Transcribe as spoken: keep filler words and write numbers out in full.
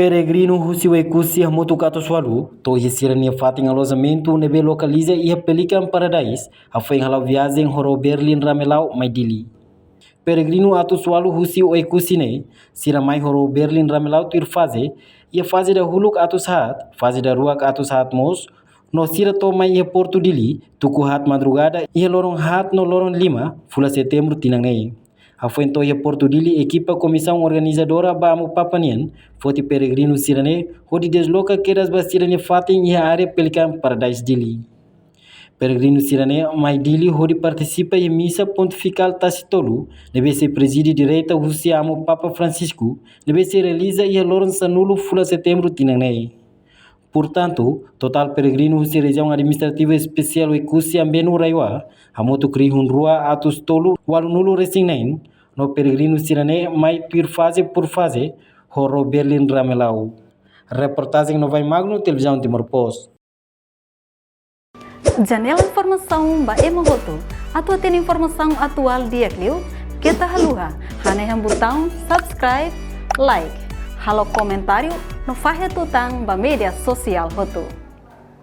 Peregrinu husi Oekusi hamutuk atus ualu to'o iha sira-nia fatin alojamentu ne'ebé lokaliza iha Pelican Paradise, hafoin hala'o viajen ho ró Berlin Ramelau mai Dili. Peregrinu atus ualu husi Oekusi ne'e, sira mai ho ró Berlin Ramelau tuir faze, iha faze dahuluk atus haat, faze daruak atus haat mós, no sira to'o mai iha Portu Dili, tuku haat madrugada, iha loron haat no loron lima, fulan Setembru tinan ne'e. Hafoin to'o iha Portu Dili, ekipa komisaun organizadora ba Amu Papa nian, foti peregrinu sira-ne'e, hodi desloka kedas ba sira-nia fatin iha área Pelican Paradise Dili. Peregrinu sira-ne'e mai Dili hodi partisipa iha misa pontifikál tasi tolu, ne'ebé sei prezide direta husi Amu Papa Francisco, ne'ebé sei realiza iha loron sanulu fulan Setembru tinan ne'e. Portantu, totál peregrinu husi rejiaun administrativa espesiál Oekusi Ambenu Raioa, hamutuk rihun rua atus tolu ualunulu resin neen, no peregrinu sira-ne'e mai tuir faze por faze, ho ró Berlin Ramelau. Reportajen Novai Magno, Televizaun Timor Post. Janela informasaun ba ema hotu. Atu hatene informasaun atuál di'ak liu, keta haluha hanehan butaun subscribe, like, halo komentáriu, no fahe tutan ba média sosiál hotu.